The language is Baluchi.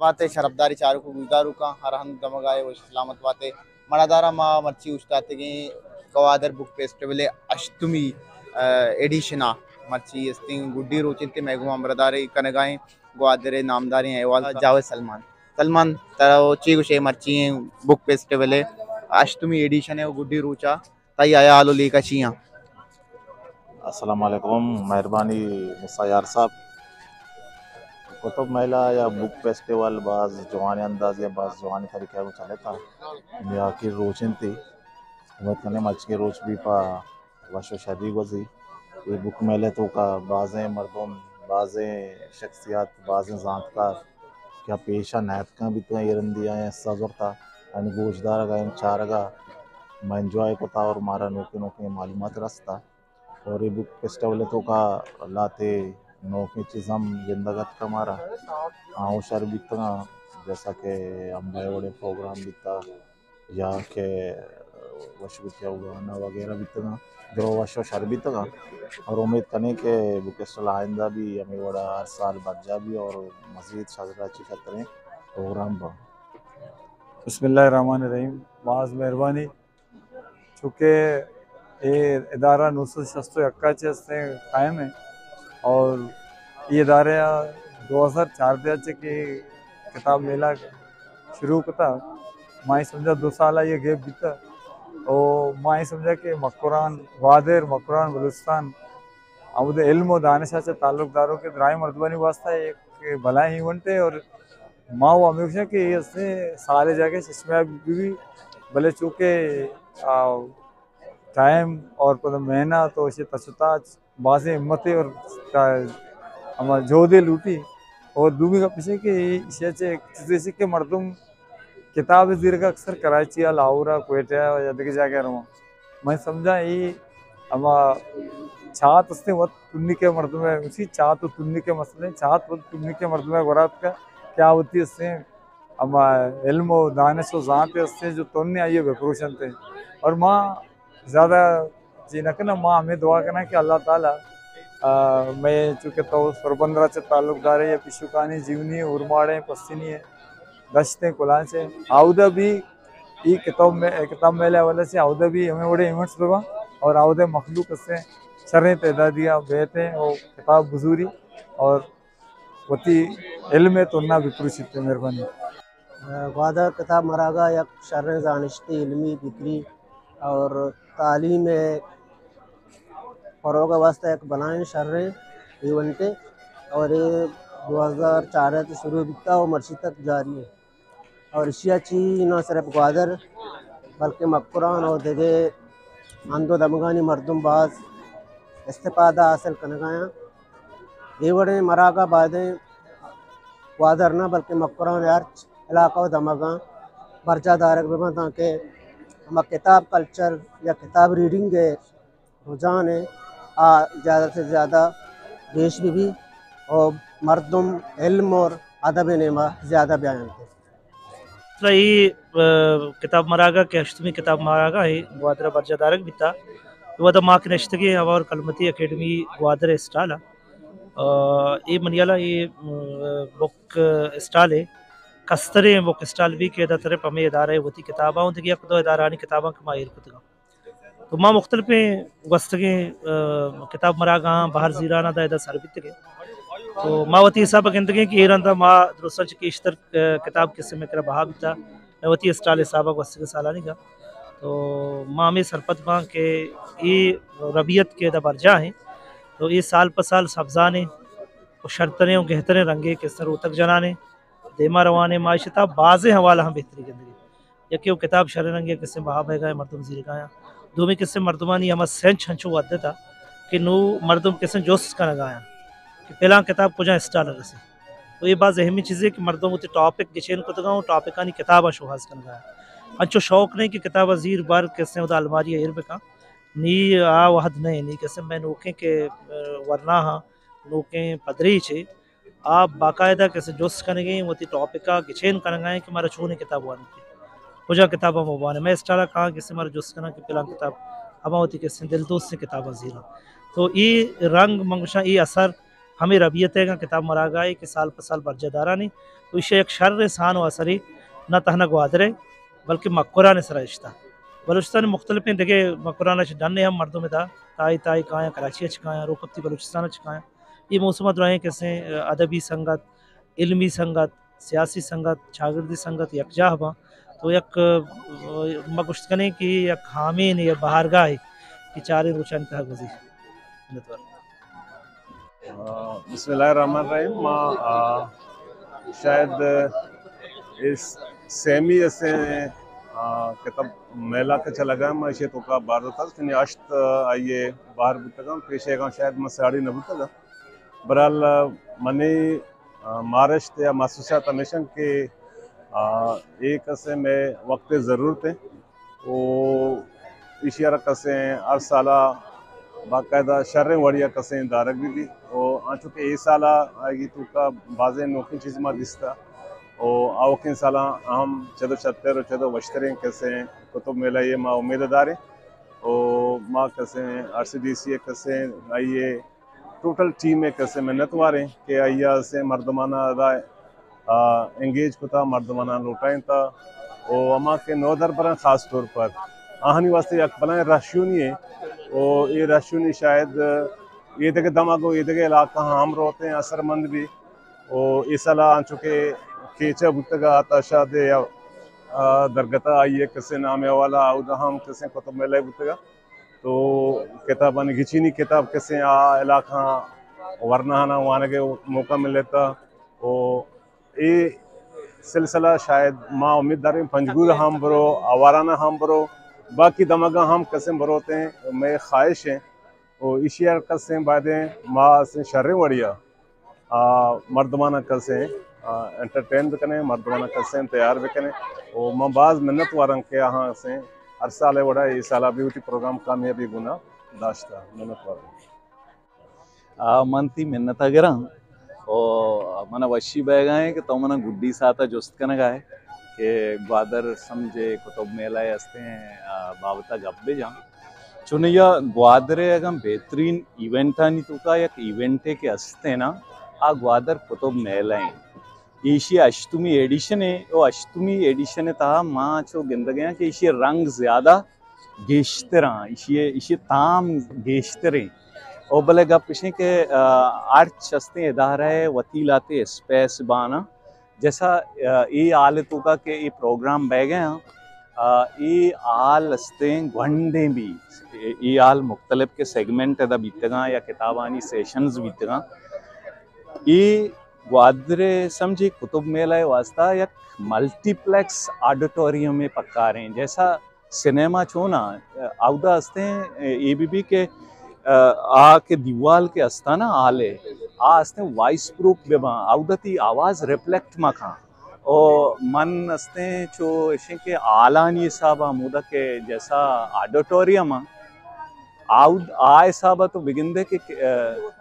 باتے شرفداری چاروک و گوشداروکاں ہر ہند دمگائے وش سلامت باتے۔ مڑادارا ما مرچی اوشتاتگیں گوادر بک فیسٹیول ءِ ہشتمی، آ، ایڈیشن ءَ مرچی استیں گڈی روچ انت، مئے گوما ہمراہداری کنگائیں گوادر ءِ نامداریں احوال جاوید سلمان۔ سلمان، ترا چی گوشے مرچی بک فیسٹیول ءِ ہشتمی ایڈیشن ءِ گڈی روچا تئی ہیال و لیکہ چی آں؟ السلام علیکم، مہربانی موسیٰ یار صاحب۔ قطب میلہ یا بک فیسٹیول باز جوانیں اندازے ءَ، باز جوانیں طریقہ ءَ چلتا۔ نی آخر روچ انت، امیت کنیں مچکیں روچ بھی پہ وش و شری گوزی۔ اے بک میلہ توکا بازیں مردم، بازیں شخصیات، بازیں زانتکار کہ آ پیشا نیاتکاں بیتگاں، اے رندی آیاں حصہ زرتا، آیانی گوشدارگا، آیانی چارگا ما انجوائے کتا اور مارا نوکیں نوکیں معلومات رستا۔ اور اے بک فیسٹیول توکا لہتے نوکیں چیز ہم گندگ اتکا مارا، آ ہوں شر بیتگاں، جیسا کہ امبائے وڑیں پروگرام بیتا یا کہ وش بیتیا گانا وغیرہ بیتگاں، درو وش و شر بیتگاں۔ اور امید کنیں کہ بک فیسٹیول آئندہ بھی ہمیں وڑا ہر سال برجا بھی اور مزید شر چی شتریں پروگرام با۔ بسم اللہ الرحمن الرحیم۔ باز مہربانی، چونکہ اے ادارہ نو سد شست و یک ءَ چہ استیں قائم ہے اور اے ادارہ دو ہزار چاردہ چہ کہ کتاب میلہ شروع کتا، ما اے سمجھا دو سال ءَ اے گیپ بیتا۔ او ما اے سمجھا کہ مکران گوادر، مکران بلوچستان، ہمود علم و دانش ءَ چہ تعلق داروکیں درائیں مردمانی واسطہ یک بلائیں ایونٹ ہے اور ما وہ ہمیں گوشاں کہ اے استیں سال جاگہ چشمہ بی بی، بلے چونکہ آ، ٹائم اور پدا محنت و اشی تچ و تاچ بازیں ہمتے اور تا-، ہما جہدے لوٹی۔ اور دومی گپ اشی کہ اشی چہ ایک چیز اشی کہ مردم کتاب زیرگا اکثر کراچی ءَ، لاہور ءَ، کوئٹہ ءَ یا دگہ جاگہ رواں۔ من سمجھاں اے ہما چات استیں وت تنیگہ مردم ءَ، اسی چات و تنیگہ مسئلہ، چات وت تنیگہ مردم ءَ گورا اتکا کہ آ وتی استیں ہما علم و دانش و زانت استیں جو تنے آئی ءَ بپروشنت۔ اور ما زیادہ چی نہ کناں، ما ہمیں دعا کناں کہ اللہ تعالی، آ، مئے چونکہ تو سربندرا چہ تعلق دارے یا پیشوکانی جیونی اورماڑیں پسنی دشتیں کلانچے آودا بھی ای کتاب میں، کتاب میلے حوالے سے آودا بھی ہمیں وڑے ایونٹس بباں اور آودا مخلوق سے شریں تعدادی آ بیت ہیں اور کتاب بزوری اور وتی علم ءِ تنا بپروشیت۔ مہربانی۔ گوادر کتاب مراگاہ یک شریں زانشتی، علمی، فکری اور تعلیم ءِ فروغ ءِ واستہ یک بلائیں شریں ایونٹے اور اے دو ہزار چاردہ ءَ شروع بیتا اور مرچی تک جاری ہے۔ اور اشیا چی نہ صرف گوادر بلکہ مکران اور دگہ ہند و دمگانی مردم باز استفادہ حاصل کنگایاں۔ اے وڑیں مراگاہ بایدیں گوادر نہ بلکہ مکران ءِ ہرچ علاقہ و دمگاں برجاہ دارگ بہ بنت تانکہ ہما کتاب کلچر یا کتاب ریڈنگ ءِ رجحان ءِ آ زیادہ سے زیادہ گیش بہ بی اور مردم علم اور ادب ءِ نیما زیادہ بیاینت۔ ترا اے، آ، کتاب مراگاہ کہ ہشتمی کتاب مراگاہ ہے گوادر ءَ برجاہ دارگ بیتا، ودا ما کہ نشتگیں ہوا اور کلمتی اکیڈمی گوادر ءِ اسٹال ءَ، آ، اے منی ہیال ءَ اے، آ، بک اسٹال ہے، کستریں بک اسٹال بھی کہ ادا ترے پمے ادارہ وتی کتاباں دگہ یک دو ادارہانی کتاباں کہ ما ایر کتگاں۔ تو ما مختلفیں گوستگیں، آ، کتاب مراگاں بہر زیران ءَ دا ادا سر بیتگیں۔ تو ما وتی حساب ءَ گندگیں کہ اے رند ءَ ما درستاں چہ گیشتر، آ، کتاب کسے مئے کرا بہا بیتا، مئے وتی اسٹال حساب ءَ گوستگیں سالانی گا۔ تو ما ہمے سرپد باں کہ اے ربیت کہ ادا برجاہ ہیں، تو اے سال پہ سال سبزانیں و شرتریں و گہتریں رنگے کسے روتگ جنانیں۔ دیما روان ایں، ما ایشی تہا بازیں حوالہ ہم بہتری گندگیں۔ یکے و کتاب شریں رنگے کسے بہا بئیگا ایں، مردم زیرگایاں۔ دومی کسے مردمانی ہما سنچ ہنچو ودتا کہ نو مردم کسے جست کنگایاں کہ پلان کتاب کجا اسٹال رسی۔ تو اے باز اہمی چیزے کہ مردم وتی ٹاپک گچین کتگاں و ٹاپکانی کتاباں شوہاز کنگایاں۔ انچو شوق نہیں کہ کتابا زیر بر کسے ودا الماری ایر بکاں۔ نی آ وہد نہیں، نی کسے میں نوکیں کہ، آ، ورنا ہاں، نوکیں پدریچے آ باقاعدہ کسے جست کنگیں، وتی ٹاپک ءَ گچین کنگا ایں کہ مارا چونیں کتاب وانگی، کجا کتاب ءَ ما بوانیں۔ مئے اسٹال ءَ کاں کسے مارا جست کناں کہ پلان کتاب، ہما وتی کسے دل دوستیں کتاباں زیراں۔ تو اے رنگ من گوشاں اے اثر ہمے ربیت ءَ اگاں کتاب مراگاہ ءَ کہ سال پہ سال برجاہ دارانی، تو ایشی ءَ یک شریں سان و اثرے نہ تہنا گوادر ءَ بلکہ مکران ءِ سرا اشتہ۔ بلوچستان ءِ مختلفیں دگہ مکران ءَ چہ ڈن ءَ ہم مردم ادا تائی تائی کایاں، کراچی ءَ چہ کایاں، روکپتی بلوچستان ءَ چہ کایاں۔ اے موسم ءَ درائیں کسیں ادبی سنگت، علمی سنگت، سیاسی سنگت، چاگردی سنگت یکجاہ باں، تو یک، ءَ، ما گوشت کنیں کہ یک ہامین یا بہارگاہے کہ چاریں روچانی تہا گوزی۔ منتوار۔ آ، بسم اللہ الرحمن الرحیم۔ ما، آ، شاید اس سیمی اسے، آ، کتاب میلہ کہ چلگا، ما ایشی توکا بہر داتگ، چنی ہشت، آ، آئی ءِ بہر بوتگاں، پیش ایگاں شاید ما ساڑی نہ بوتگاں۔ بہرحال، آ، منی، آ، مارشت یا محسوسات ہمیش انت کہ، آ، اے کسے مئے وقت ءِ ضرورت انت۔ و ایشی ءَ را کسیں ہر سال ءَ باقاعدہ شریں وڑی ءَ کسیں دارگ بہ بی۔ و انچو کہ اے سال ءَ آئی توکا بازیں نوکیں چیز ما دیستہ و آوکیں سال ءَ ہم چد و شرتر و چد و وشتریں کسیں کتب میلہ ءِ ما امید داریں۔ و ما کسیں آر سی ڈی سی ءِ کسیں آئی ءِ ٹوٹل ٹیم ءِ کسے منت واریں کہ آئی ءَ اسے مردماناں ادا، آ، انگیج کتا، مردماناں لوٹائینتا و ہما کہ نودربراں خاص طور پر آہانی واسطہ یک بلائیں رہشونی ہے و اے رہشونی شاید ایدگہ دمگ و ایدگہ علاقہ ہم روتیں اثرمند بی و اے سال انچو کہ کیچ ءَ بوتگا عطا شاد ءِ، آ، درگت ءَ آئی ءِ کسے نام ءِ حوالہ اودا ہم کسے کتب میلہ بوتگا۔ تو کتابانی گچینی کتاب کسیں آ علاقہاں ورناہاناں وانگ ءِ موقع ملتا و اے سلسلہ شاید ما امید داریں پنجگور ہم برو، آوارانہ ہم برو، باقی دمگاں ہم کسیں بروتیں، مئے خواہش ہیں۔ و ایشی ہر کسیں بایدیں ما اسیں شریں وڑیا آ، مردماناں کسیں، آ، انٹرٹین بکنیں، مردماناں کسیں تیار بکنیں۔ و من باز منت واراں کہ آہاں کسیں ہر سال ءِ وڑا اے سال ءَ بھی وتی پروگرام کامیابی گونا داشتہ۔ منت واراں۔ آ، من تی منت ءَ گراں۔ و من ءَ وشی بیگا ایں کہ تو من ءَ گڈی ساعت ءَ جست کنگا ئے کہ گوادر سمجھے کتب میلہ ءِ استیں، آ، بابت ءَ گپ بجاں۔ چونیا گوادر ءِ اگاں بہترین ایونٹانی توکا یک ایونٹے کہ استیں نا، آ گوادر کتب میلہ ایں۔ ایشی ہشتمی ایڈیشن ایں، او ہشتمی ایڈیشن ءِ تہا ما چو گندگیاں کہ ایشی رنگ زیادہ گیشتراں، ایشی، ایشی تام گیشتریں۔ او بلے گپ اشیں کہ، آ، ہرچ استیں ادارہ ءِ وتی لاتے اسپیس باناں، جیسا، آ، اے حال توکا کہ اے پروگرام بہ گئے ہیں، آ، اے حال استیں گونڈیں بھی، اے، اے حال مختلف کے سیگمنٹ ادا بیتگاں یا کتابانی سیشنز بیتگاں۔ اے گوادر ءِ سمجھے کتب میلہ ءِ واسطہ یک ملٹی پلیکس آڈیٹوریم ءِ پکاریں، جیسا سینما چونا، اودا استیں اے بی بی کہ، آ، آ کہ دیوال کہ استانا حالے، آ استیں وائس پروف بہ باں، اودا تی آواز ریفلیکٹ مہ کھاں۔ او من استیں چو اشیں کہ حالانی حساب ءَ ہمودا کہ جیسا آڈیٹوریم ءَ، آ حساب ءَ تو بگندے کہ، آ،